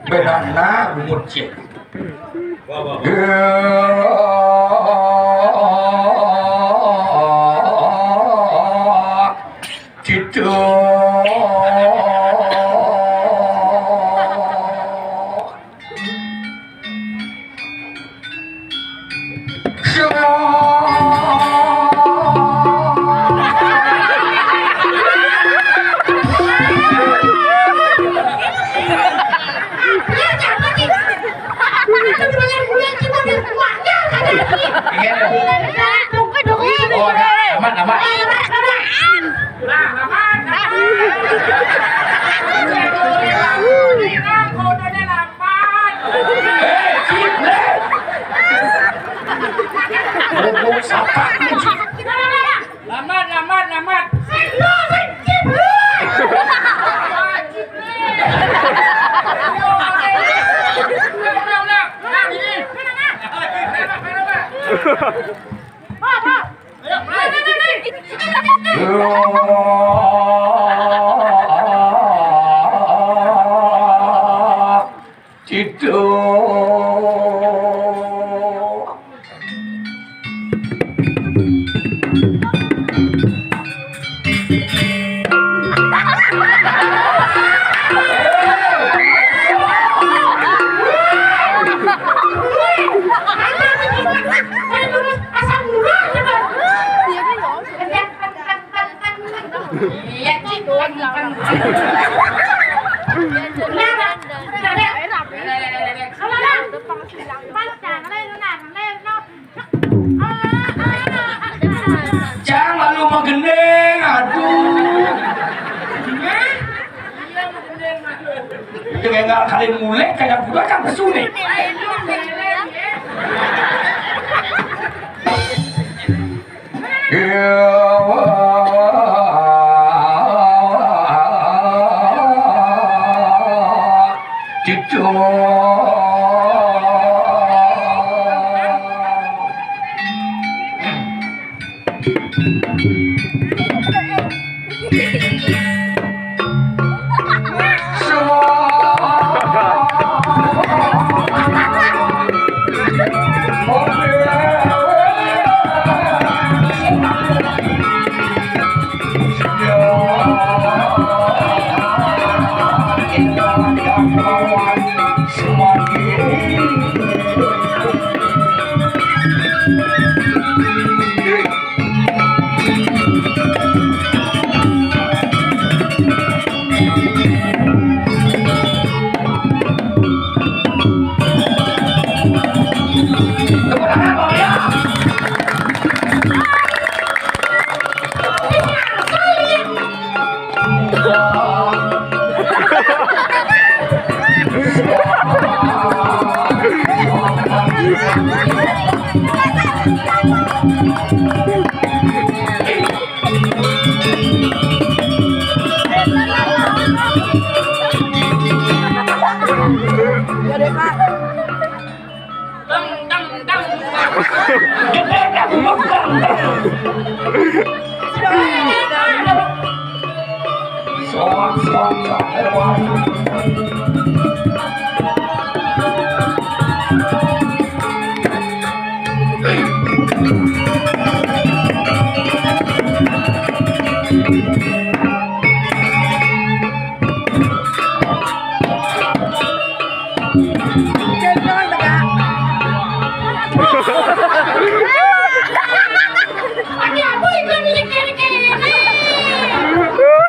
Bedana umur cek. Wah, wah, wah. Gitu. Aman, aman. Lamat, lamat, lamat. Ayo, ayo, ayo, ayo. Duh. Iya, Cik. Nah, nah, nah, nah. Jang, lalu menggending, aduh. Dengan nggak kalian mulai kayak kuda kan pesunik.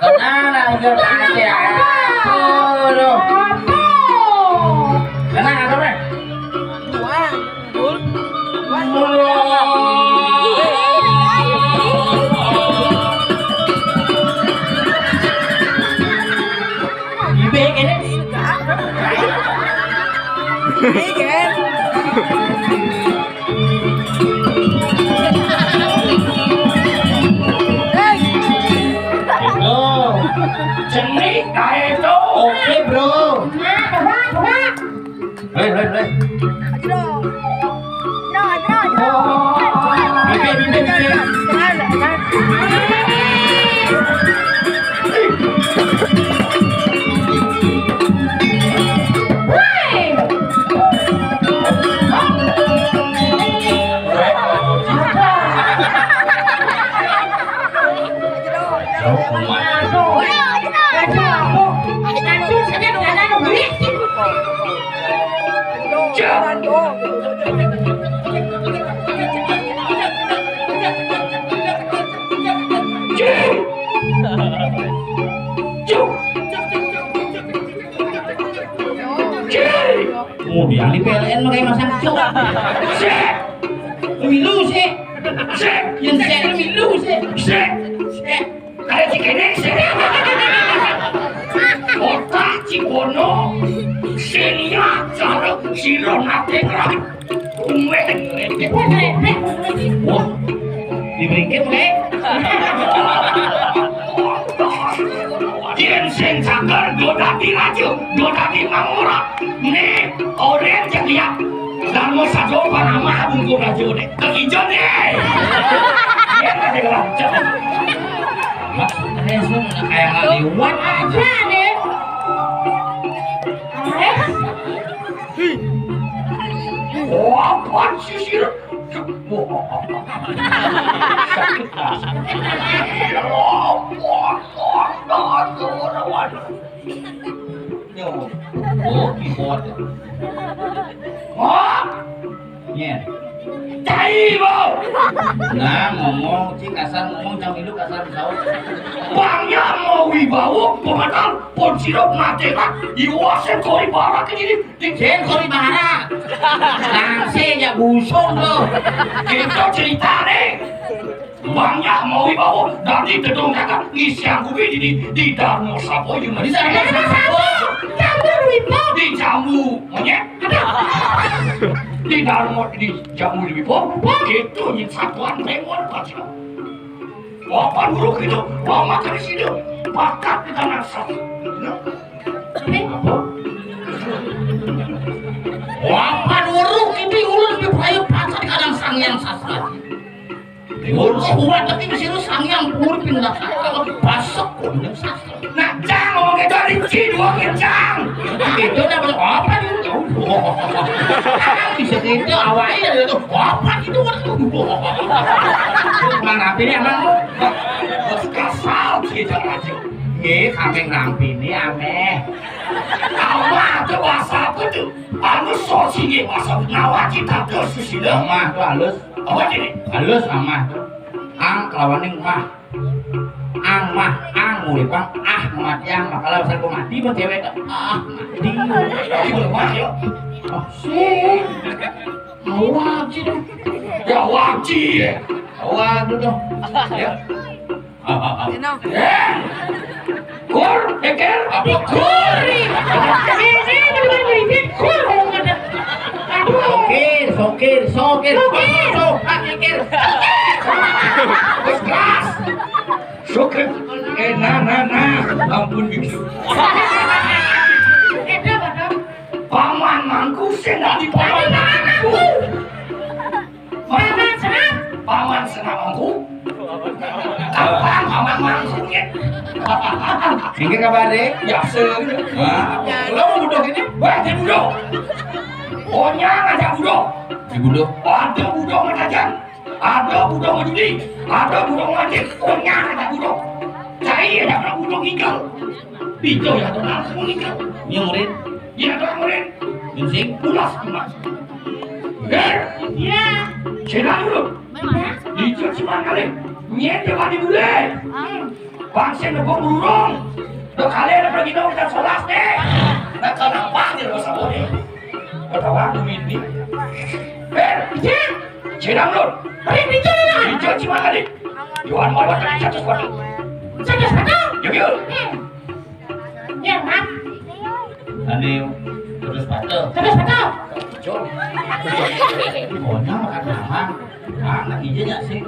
Tenang, tenang, tenang. Aduh. Tenang, atur, eh. Ibe kene. Bro. Cenik kae, Cuk. Oke, Bro. Hei, hei, hei. Bibit, bibit, bibit. Kemudian di P L N pakai masang cok. Sek. Milu sek. Sek. Yang sek milu sek. Sek. Sek. Kayak si kenek sek. Otak Cibono. Senia cara siro nate ngerak. Wah, diberikan, Lek. Yen sing cager do dadi raja, do dadi mangura. Nih, oren cek lihat. Darmo sajo panama bungku raja deh. Kekijon deh. Yen ada raja. Mak, ini semua kayak nggak lewat aja. Ada deh. Ada. Wah, apaan sih, sih? Wah, sakit rasanya. Wah, wah, wah, wah, wah, wah. Yo, oh, keyboard. Wah, nyet. Cai, Bau. Nah, ngomong, cik kasar ngomong, jam itu kasar, Bau. Bangnya mau wibawa, pematal, pon sirop, mate, Pak. Iwasnya kori barak ini. Dikjen kori bahara. Nangse ya busung tuh. Kita cerita nih. Bangnya mau wibawa dari gedung jaga ngisi aku di di di Darmo Sapo, di Darmo Sapo. Jamu Wipo. Di jamu monyet. Di Darmo, di jamu Wipo. Itu yang satuan Raymond Pacar. Wapan uruk itu, wah makan di sini. Bakat di tanah satu. Apa? Wapan uruk itu ulun di payu pakat di kadang sang yang sastra. Uruk kuat tapi di sini sang yang pun pindah pasok kok dengan sastra. Nah, jangan ngomong gitu, ada ci dua kencang. Itu udah apa itu? Bisa gitu, awalnya dari itu apa itu? Mana apa ini, Abang? Bos kasar, gitu aja. Nggih, kami ngampi ini, ameh. Apa tuh bahasa apa tuh? Anu, sosi nggih, bahasa Nawa kita tuh, susila. Amah tuh halus. Apa ini? Halus, amah tuh. Ang kelawaning mah. Ang mah, ang urip, ang ah mati, ang mah kalau satu mati mah cewek tuh. Ah, mati. Ini berubah ya. Ah, sih. Awak sih tuh. Ya, awak sih ya. Awak tuh tuh. Ya. Ah, ah, ah. Eh, kur, pikir, apa kur? Ini bukan ribet, kur, ngomong ada. Aduh. Sokir, sokir, sokir. Sokir. Sok, pikir. Bos kelas. Sokir. Eh, nah, nah, nah. Ampun, Biksu. Paman mangku sing dadi paman mangku. Paman senam. Paman senam mangku. Kapan paman mangku ya? Inggih kabar deh. Biasa gitu. Wah, lo mau budak ini? Wah, dia budak. Pokoknya ngajak budak. Di budak. Ada budak ngajak. Ada budak ngajudi, ada budak ngajek, konyang ada budak. Cai ada budak ngigel. Hijau ya tuh langsung ngigel. Ini murid. Iya tuh murid. Ginseng. Pulas cuma. Eh, iya. Cina dulu. Hijau cuma kali. Nyet dia mandi bule. Bangsa nepung burung. Dua kali ada pergi dong kita sholat deh. Nah, kenapa dia dosa boleh? Ketawa aku ini. Eh, iya. Sidang, Lur. Rin, rin, rin, rin. Rin, rin, gimana, nih? Yohan mau dapat satu sepatu. Satu sepatu? Yuk, yuk. Hmm. Ya, Mak. Ane, terus sepatu. Terus sepatu. Jom. Pokoknya makan mahal. Anak ijo nya sih.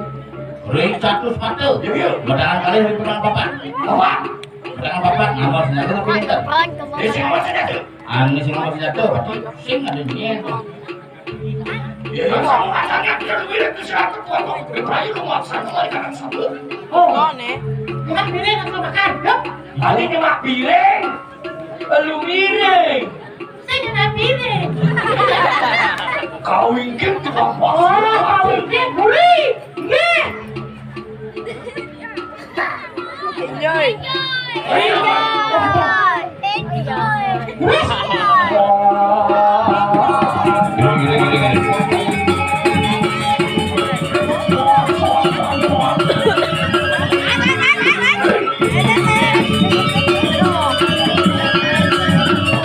Rin, satu sepatu. Yuk, yuk. Modal kali dari perang papat. Papat. Perang papat, nomor senjata tapi pinter. Dia sih nomor senjata. Ane sing nomor senjata, berarti sing ada dia. Ya, ya, sama katanya kita lebih dari seratus potong. Berarti lu maksa lu lari kanan satu. Oh, nih. Bukan piring atau makan. Yup. Tadi nyemak piring. Lu miring. Saya nyemak piring. Kau ingin tukang bakso. Oh, kau ingin buri. Nih. Enjoy. Enjoy. Enjoy.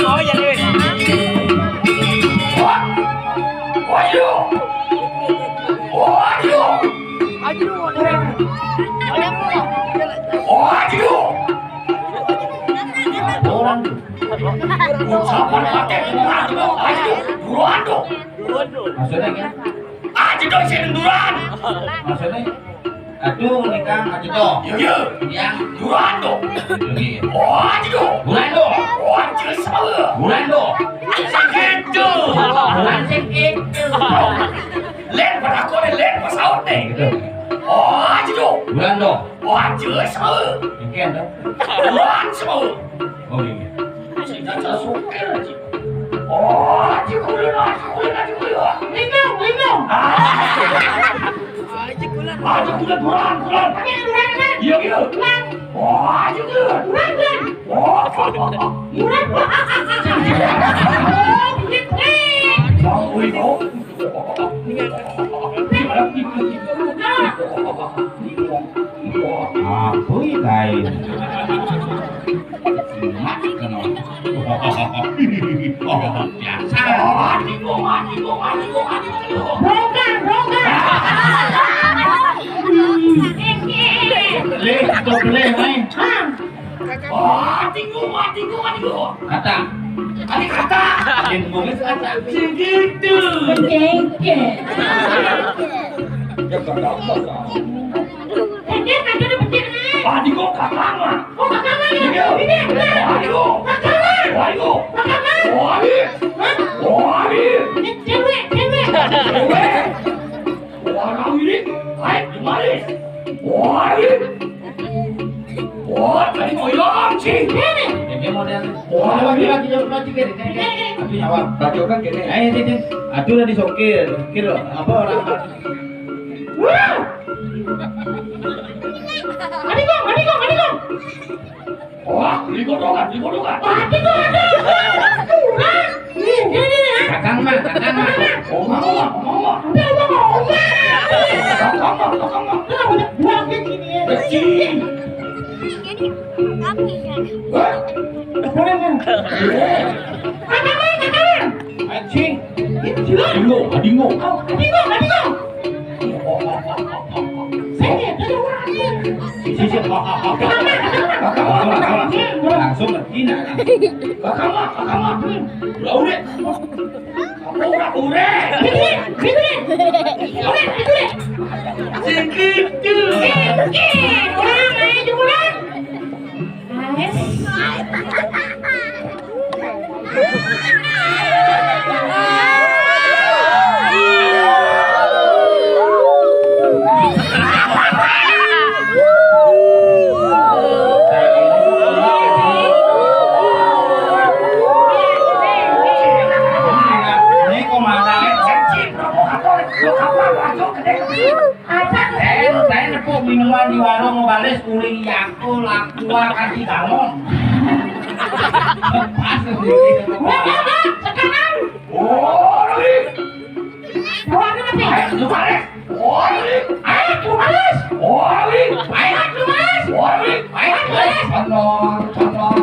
Oh, jadi. Waduh. Waduh. Waduh. Orang tuh. Ucapan pakai bunga tuh, ayo, buruan tuh. Maksudnya gini? Aja dong, saya denduran. Maksudnya? Aduh, nikah aja dong. Iya, iya. Yang buruan tuh. Iya. Oh, aja dong. Buruan tuh. Oh, aja sama. Buruan tuh. Sakit tuh. Buruan sakit tuh. Len pada aku nih, Len pas out nih. Gitu. Oh, aja dong. Buruan dong. Oh, aja sama. Demikian dong. Buruan sama. Oh, iya. Sing caca sopir aja. Oh, aji kulun, aji kulun, aji kulun. Lindung, lindung. Ah, aji kulun, buruan, buruan. Oke, buruan, buruan. Iya, iya. Buruan. Oh, aji kulun. Buruan, buruan. Oh, buruan. Oh, iya, iya. Jauh, oh. Apa ini kain? Mat kenal. Biasa. Bongkar, bongkar. Leh, itu boleh, main. Hah? Oh, tinggu, ah, tinggu, ah, tinggu. Kata. Tadi kata. Yang ngomong kata. Segitu. Kengke. Ya, kata apa, kata? Pencet, ada, ada pencet, nih. Ah, tinggu, kakak mah. Oh, kakak mah, ya? Iya. Ini, ini. Ayo. Kakak mah. Ayo. Kakak mah. Oh, ayo. Hah? Oh, ayo. Ini cewek, cewek. Cewek. Oh, ayo, ini. Ayo, kemari. Oh, ayo. Wah, tadi mau hilang, sih. Ini model. Wah, lagi, lagi, lagi, lagi, gini, gini, gini. Tapi nyawa. Bacokan gini. Ayo, sini. Aduh, udah disokir. Sokir, apa orang? Wah! Mandi kong, mandi kong, mandi kong. Wah, beli kodokan, beli kodokan. Mandi kong, ada. Kurang. Nih, ini, ini, ya. Kakang mah, kakang mah. Oma, oma, oma, oma. Udah, oma, oma. Kakang mah, kakang mah. Udah, udah, buang dia gini, ya. Kecil. Ini kami, ya. Hah? Kakang mah, kakang mah. Anjing. Ini gila. Adingo, adingo. Oh, adingo, adingo. Sini, ada orang ini. Sisi, kakak, kakak, kakak. Langsung ngerti, nah. Kakak mah, kakak mah. Udah, udah. Apa udah, udah? Ini, ini. Udah, udah. Segitu. Eh, eh, kurang, eh, kurang. Ini komandan. Apa? Eh, saya nepuk minuman di warung, mau bales kuliah, aku laku kasih galon. Pas tuh. Wah, wah, wah, sekarang. Oh, lagi. Wah, lu mati. Ayo, lu bales. Oh, lagi. Ayo, lu bales. Oh, lagi. Ayo, lu bales. Oh, lagi. Ayo, lu bales. Tenang, tenang.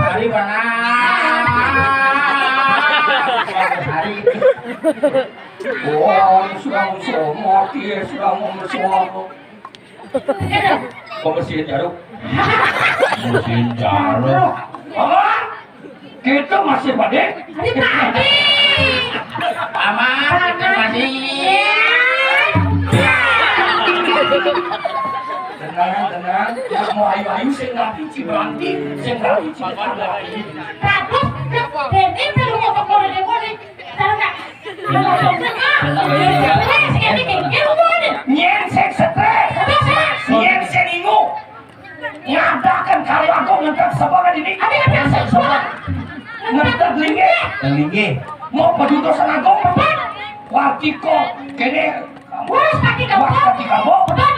Hari mana? Hari. Oh, sudah mau somot, iya, sudah mau somot. Pembersihan jarum. Pembersihan jarum. Apa? Kita masih pada? Ini pagi. Aman, kita masih. Tenang, tenang. Ya, mau ayu-ayu, sing rapi, ciberanti, sing rapi, ciberanti. Bagus, ini perlu mau kepala demo nih. Nyen sing stres, nyen sing ingu, ngadakan karya agung ngentek sebangan ini. Ngentek linggih, linggih. Mau pedudusan agung, warti kok kene Wah, sakit kebo. Wah, sakit kebo. Betul.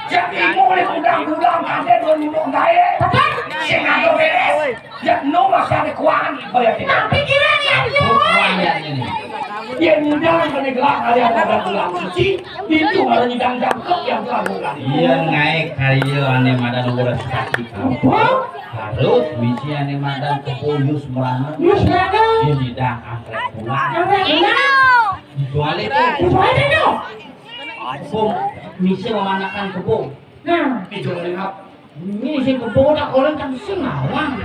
Jadi, mulai undang-undang ada dua ribu gawe. Betul. Sing ada beres. Ya, no masih ada kuangan ibaratnya. Nah, pikiran ya, ya. Kuangan ini. Dia nyidang kena gerak ada ada gerak suci. Itu malah nyidang jangkep yang kamu kan. Iya, naik karya ane madan ulah sakit. Apa? Harus misi ane madan kepuyus merana. Yus merana. Dia nyidang angkrek pulang. Angkrek pulang. Kecuali itu. Kecuali itu. Kebo, misi memanakan kebo. Nah, itu dengar. Ini si kebo tak kolen tak sing ngawang.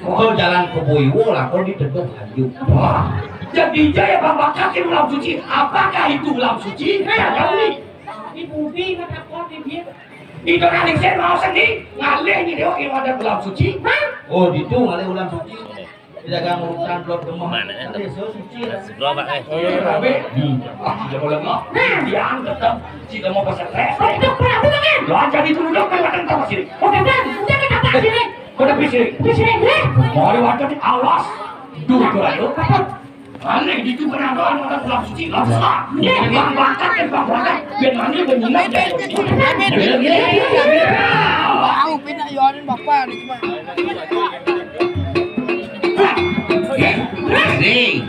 Kok jalan kebo iwo lah, kok diteduh ayu. Wah, jadi jaya pambakatin ulam suci. Apakah itu ulam suci? Nah, tahu nih. Di budi mata kau di dia. Itu nanti saya mau sendiri ngalih nih dia yang ada ulam suci. Hah? Oh, itu ngalih ulam suci. Tidak akan urusan belum gemuk. Mana, eh? Ada so suci. Sebelah, Pak, eh. Eh, Pak, eh. Hmm. Ah, tidak boleh ngomong. Nah, dia angkat dong. Kita mau pasang tes. Oh, itu pernah bukan? Lo aja di dulu dong, lewat tempat sini. Udah, Bang. Udah kita tak sini. Udah di sini. Di sini, ya. Mau lewat di awas. Dulu ayo. Aneh, itu pernah doang orang pulang suci. Lo salah. Iya. Bang, berangkat, ya, Bang, berangkat. Biar mandi, biar nginep. Wow, pindah, Yohanin, Bapak, nih, cuma. Nih.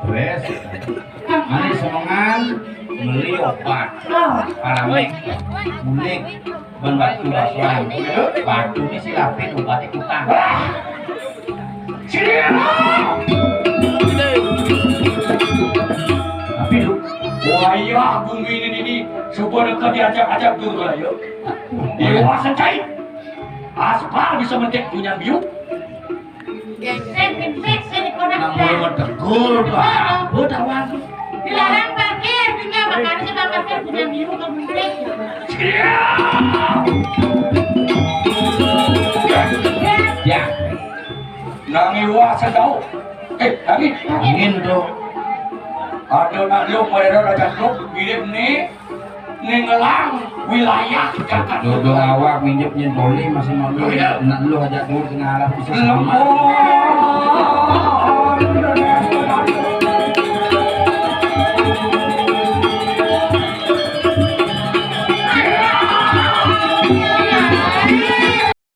Wes. Mari semengan beli obat. Paramek, kulit, ban batu basuhan. Batu ini silapin obat ikutan. Tapi lu, wayah bumi ini, ini coba dekat diajak-ajak dulu lah, yuk. Dewa secai. Aspal bisa mentek punya biu. Gengsek, gengsek, sini konak. Nang mulai mentegul, Pak. Buat awal. Dilarang parkir, tinggal makanya saya parkir punya biru ke bumi. Ya. Nang iwa sedau. Eh, lagi. Angin tuh. Ada nak lu, mulai ada raja lu, mirip nih. Ningelang wilayah Jakarta. Dodong awak minjep nyen boli masih mau. Iya. Nak lu aja dulu kena arah bisa sama.